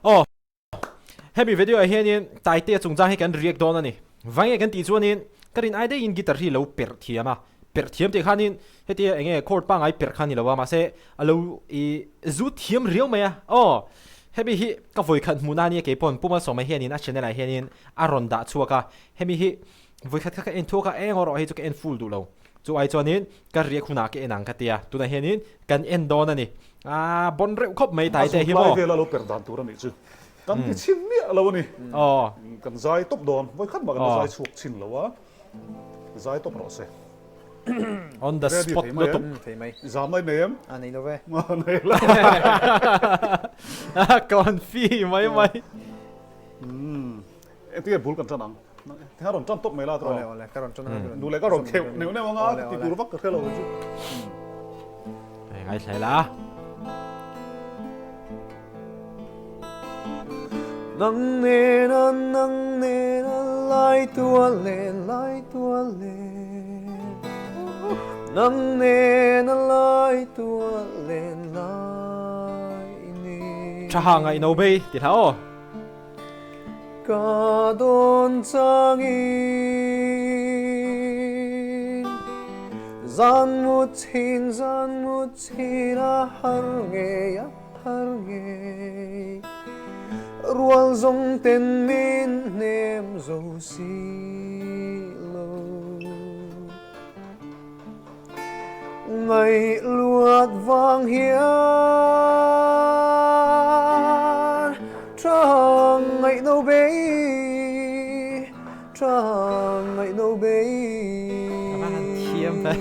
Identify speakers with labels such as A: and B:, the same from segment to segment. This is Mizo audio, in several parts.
A: Aw hemi video ah hianin Taitea chungchang hi kan react dawn a ni. Vange kan tih chuanin ka rin ai daihin guitar hi lo perh thiam a, perh thiam tih khanin hetia enge chord pangngai perh kha a ni lo a, mahse a lo i zut thiam riau mai a. Aw hemi hi ka vawikhat hmuhna a nia keipawn Pu Malsawma hianin a channel ah hianin a rawn dah chhuak a, hemi hi vawikhat kha ka en thuak a, eng erawh hei chu ka en full duh lo. Chu ai chuanin ka riak hunah ka en ang ka tia, tunah hianin kan en dawn a ni. Aa bon reuh khawp mai tai te hi maw.
B: A zut lai vela lo per dan tur a nih chu kan ti chhin miah lo a ni. Kan zai tawp dawn, vawikhat mah kan la zai chhuak chhin lo a, zai tawp rawh se.
A: On the spot lutuk.
C: Thei mai.
B: I zam lai nei em?
C: A nei lo ve.
B: Nei lo.
A: Confi mai mai.
B: Engtinge bul kan tan ang? Tinga rawn tan tawp mai la tawh.
C: Awle awle ka rawn tan ang.
B: Nu leh ka rawn kheuh neuh neuh anga ka ti tur vak ka hre lo chu.
A: Hei ngaithla ila.
C: Nang nena nang nena lai tua len lai tua len Nang nena lai tua len lai ni
A: Tha ha ngaih no bei ti hla aw.
C: Ka dawn changin zan mu chhin zan mu chhin a har ngei a har ngei Rual zawng ten min hnem zo si lo Ngaih luat vang hian Trang ngaih no bei Trang ngaih no bei
A: Ka va han thiam ve.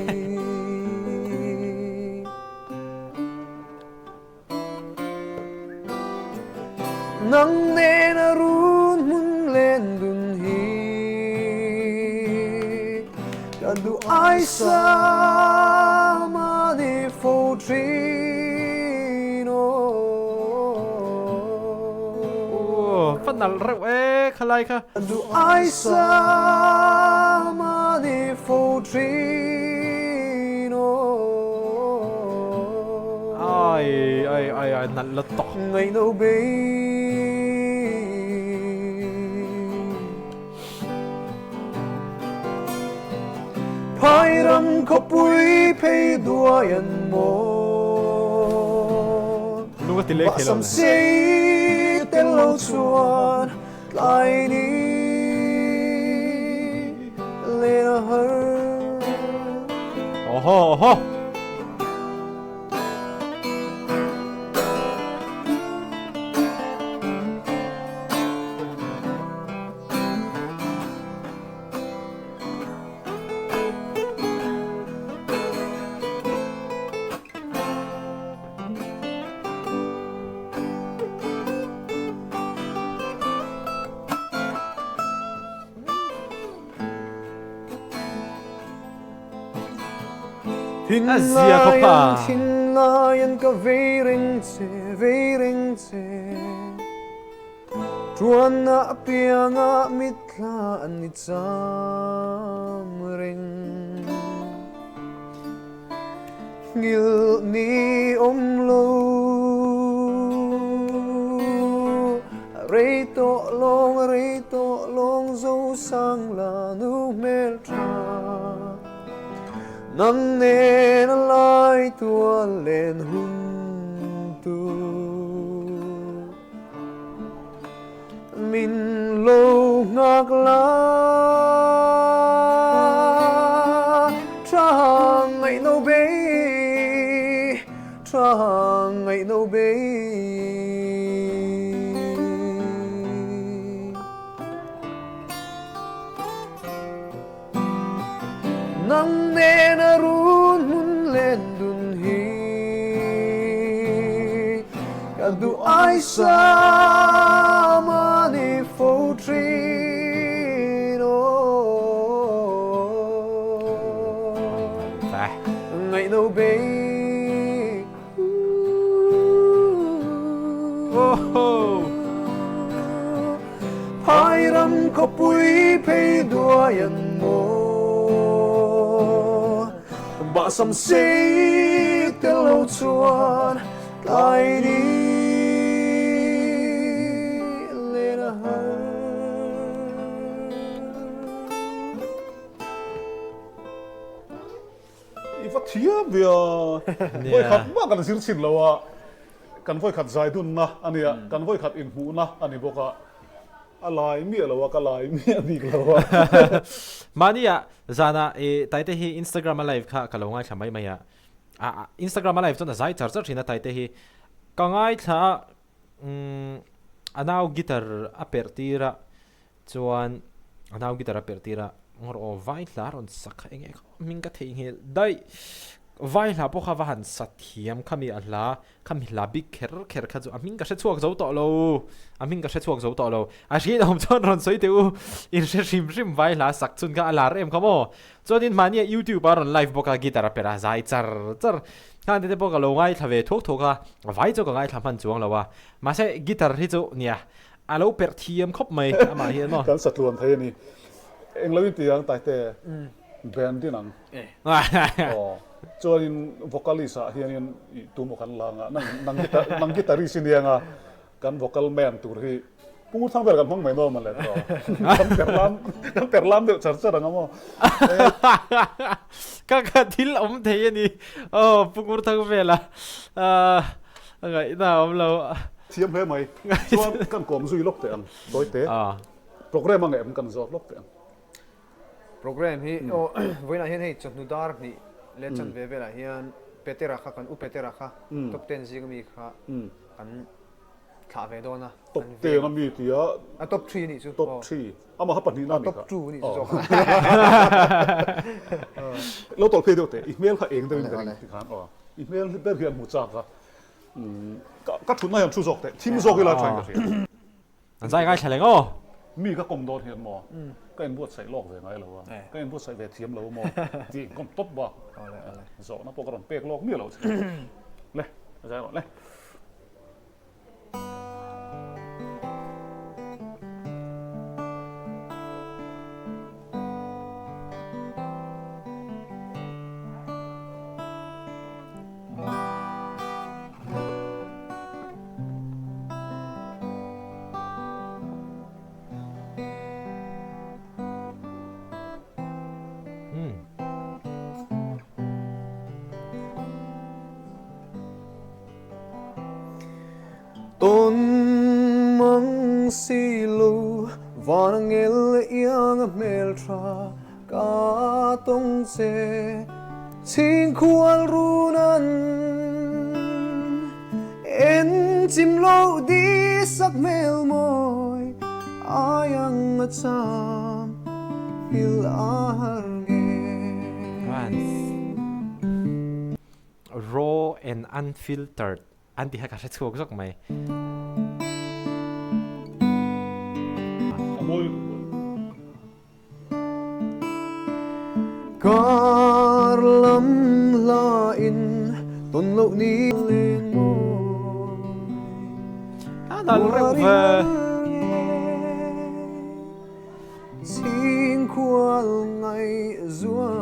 C: Nang nen a run hmun len dun hi Ka duh ai sa mah ni fo thin aw.
A: Aw, va nalh reuh e khalai kha.
C: Ka duh ai sa mah ni fo thin aw.
A: Ai ai ai ai nalh la tawk.
C: Ngaihno bei. Phai ram khawpui phei duai an maw.
A: Lung a ti leng thei lo le.
C: Bahsam sei tel lo chuan tlai ni len a har.
A: Oho oho. A zia khawp a.
C: Thinlaian ka vei reng che, vei reng che. Tuanna apianga mitthla an ni cham reng. Nghilh ni awm lo. Rei tawh lawng, rei tawh lawng zo sang la nu hmel tha. Nang nen a lai tual len hun tu. Min lo nghak la Tha ngaih no bei Tha ngaih no bei. Nang nen a run hmun len dun hi Ka duh ai sa mah ni fo thin aw Ngaih no bei Phai ram khawpui phei duai an maw Bahsam sei tel lo chuan tlai ni.
B: thiam ve a, vawikhat mah kan zir chhin lo a, kan vawikhat zai dunna a nia, kan vawikhat inhmuhna a ni bawk a, a lai miah lo a, ka lai miah bik lo a.
A: Mahnia zanah i Taite hi Instagram a live kha ka lo ngaithla mai mai a, Instagram a live chuan a zai char char thin a Taite hi ka ngaithla a, umm a nau guitar a perh tir a, Chuan a nau guitar a perh tir a, ngawr aw vai hla rawn sak kha eng nge kha hming ka theihnghilh daih. Vai hla pawh kha va han sa thiam khami a hla, khami hla bik kher kher kha chu a hming ka hre chhuak zo tawh lo, a hming ka hre chhuak zo tawh lo. A hriat awm chuan rawn sawi teh u, in hre hrim hrim vai hla sak chhun kha a lar em kha maw. Chuanin mahnia YouTube a rawn live bawk a, guitar a perh a, zai char char. Khangte te pawh ka lo ngaithla ve thuak thuak a, vai chu ka ngaithla hman chuang lo a. Mahse guitar hi chu nia, A lo perh thiam khawp mai amah hian maw.
B: Kan satluan thei a ni. Eng lo in ti ang Taite band din ang. Aw. Chuanin vocalist ah hianin i tumaw kan la anga nang nang guitar nang guitarist i nia anga kan vocal man tur hi Pu Thang vel kan hmang mai nuam le tawh. Kan perh lam kan perh lam deuh char char anga maw.
A: Ka ka thil awm thei a ni. Aw Pu Ngurthang vela a ngaihna a awm lo.
B: Thiam hle mai. Chuan kan kawm zui lawk teh ang Tawite. Program a ngei kan zawt lawk teh ang.
C: Program hi aw vawiinah hian hei chawhnu dar hnih leh chanve velah hian Petera kha kan u Petera kha top ten zing ami kha kan thlah ve dawn a.
B: Top ten ami tia.
C: A top three anih chu.
B: Top three. Amah kha pahnihna anih kha.
C: Top two anih chu zawk a.
B: Lo tawlh phei deuh teh. I hmel kha eng deuhin ka ring tikhan aw. I hmel ber hi an hmu chak a. Ka thutna hian thu zawk teh, thim zawk ila thain ka hria.
A: An zai ngaithla leng aw.
B: Mi ka kawm dawn hian maw, ka inbuatsaih lawk ve ngai lo a, ka inbuatsaih ve thiam lo maw tih in kawm tawp bak. Zawhna pawh ka rawn pek lawk miah lo che. Le, zai rawh le.
C: Tawn mang si lo van angel iang a hmeltha ka tawng che chhingkhual run an en chim loh di sak hmel mawi ai ang a cham hil a har nge.
A: Raw and unfiltered an ti kha ka hre chhuak zawk mai.
B: A mawi lutuk lo.
C: Kar lam hla in tawn loh ni leng mawi.
A: A nal reuh ve.
C: Chhingkhual ngaihzual.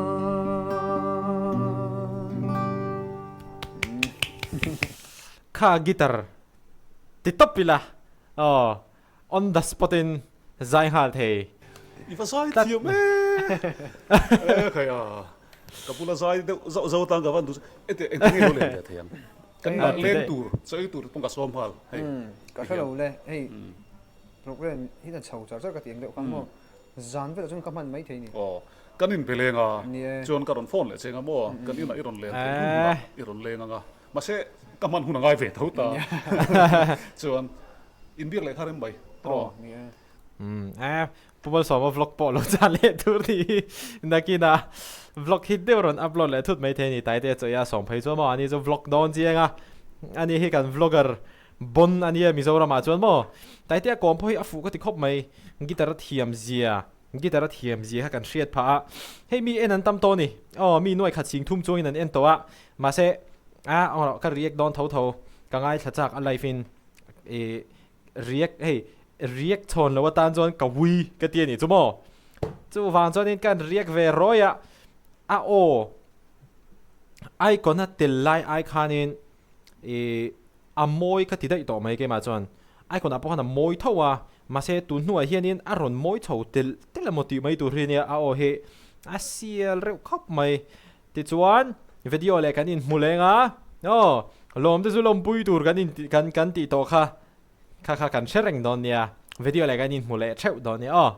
A: Kha guitar ti tawp ila aw on the spot in zai nghal thei.
B: I va zai thiam e e khai a ka bula zai deuh zauh zauh atan ka van duh ete engtin nge lo len ve thei ang kan leng tur chaw ei tur pawh ka sawm nghal hei
C: ka hre lo le hei Program hi kan chho char char ka ti ang deuh khan maw zan velah chuan ka hman mai thei ni.
B: Aw, kan inbe leng a, chuan ka rawn phone leh cheng a maw, kan inah i rawn leng thei hun hunah i rawn leng ang a, mahse ka hman hun a ngai ve tho ta, chuan inbiak leh kha rem mai tawh.
A: Umm e, Pu Malsawma vlog pawh lo chan leh tur ni hi, nakinah vlog hit deuh rawn upload leh thut mai thei a ni, Taite chaw ia sawm phei chuan maw ani chu vlog dawn chiang a, ani hi kan vlogger Bon a nia Mizoram ah chuan maw? Taitea kawm pawh hi a fuh ka ti khawp mai, guitar a thiam zia, guitar a thiam zia kha kan hriat phah a, hei mi en an tam tawh a ni, aw mi nuaih khat sing thum chuangin an en tawh a, mahse a aw ka react dawn tho tho, ka ngaithla chak a live in ih react hei react chhawn lo atan chuan ka ui ka ti a nih chu maw, chuvang chuanin ka react ve rawi a, a aw icon a tel lai ai khanin ih A mawi ka ti daih tawh mai keimah chuan. Icon ah pawh khan a mawi tho a, mahse tun hnuah hianin a rawn mawi chho telh telh emaw tih mai tur hi ania a aw hi a sial reuh khawp mai. Tichuan. Video leh kan inhmu leng a, aw lawm te chu lawmpui tur kan in kan kan tih tawh kha kha kha kan hre reng dawn nia. Video leh kan inhmu leh theuh dawn nia aw.